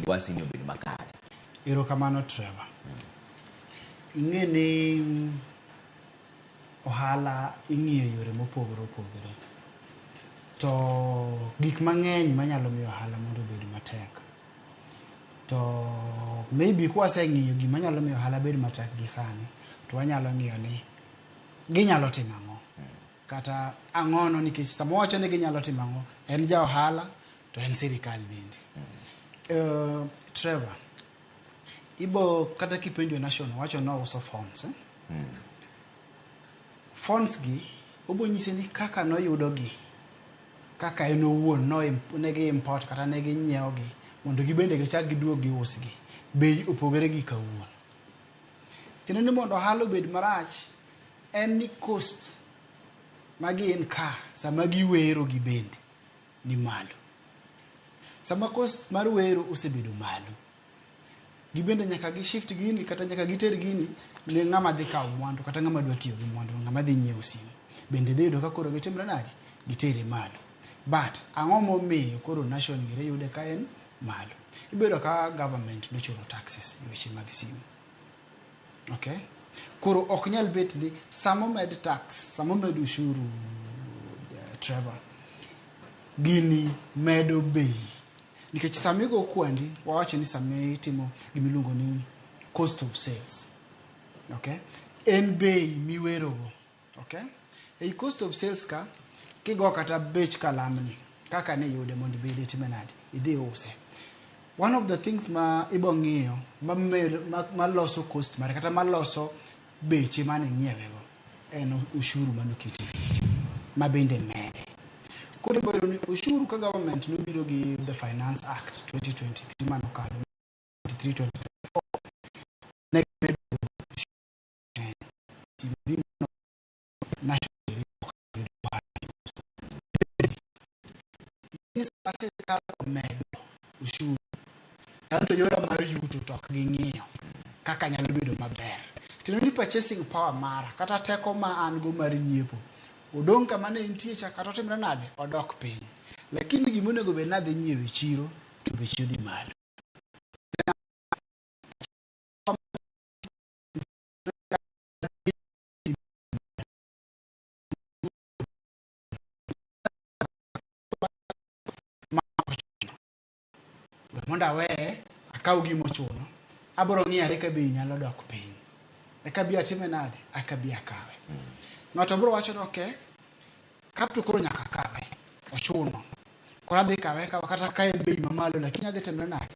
lwasi ni obed makare? Erokamano Trevor. Ing'e ni ohala ing'iyo e yore mopogore opogore. To gik mang'eny manyalo miyo ohala mondo obed matek. To maybe kwaseng'iyo gima nyalo miyo ohala bed matek gi sani, to wanyalo ng'iyo ni ginyalo timo ang'o. Kata ang'ono nikech sama wawacho ni ginyalo timo ang'o, en ja ohala to en sirikal bende. Trevor, ibo kata kipenjo Nation wacho ni ouso phones. Eh? Phones gi obo nyisi ni kaka noyudo gi kaka en owuon no ne gi import kata ne ginyiewo gi mondo gibende gichak giduog giusgi bei opogore gi kawuono. Tiende ni mondo ohala obed marach en ni cost ma gin ka sama giwero gi bende ni malo. Sama cost mar wero osebedo malo, gibende nyaka gi shift gini kata nyaka giter gini ne ng'ama dhi kawo mwandu kata ng'ama dwa tiyo gi mwandu, ng'ama dhi nyiewo simu. Bende dhi yudo ka koro gitimre nade? Gitere malo. But ang'o momiyo koro Nation gire yude ka en malo? Ibedo ka government nochoro taxes e weche mag simu. Okay? Koro ok nyal bet ni sama omed tax, sama omed ushuru Trevor, gini medo bei. Nikech sama igo kwandi, wawacho ni sama itimo gimiluongo ni cost of sales. Okay? En bei miwerogo. Okay? Ei cost of sales ka, kigo kata bech kalamni, kaka ne iyude mondo ibed itime nade, idhi use. One of the things ma ibo ng'iyo ma loso cost mare kata maloso beche mane ing'iewego en ushuru manoket e wiye ma bende mede. Koro ibo yudo ni ushuru ka government nobiro gi the Finance Act 2023 manokalo 23 2024 ne gimedo ushuru national sirikal omedo ushuru to yora mar yuto to ok ging'iyo kaka nyalo bedo maber. Tiende ni purchasing power mara kata teko ma an go mar nyiepo odong' kama ne entie cha kata otimre nade odok piny. Lakini gima onego bed ni adhi nyiewo e chiro to beche odhi malo. We mondo aweye akaw gima ochuno abiro ng'iyo are ka bei nyalo dok piny eka bi atime nade aka bi akawe ng'ato biro wacho ni okay kapto koro nyaka kawe ochuno koro adhi kawe kawa kata ka en bei mamalo lakini adhi timre nade.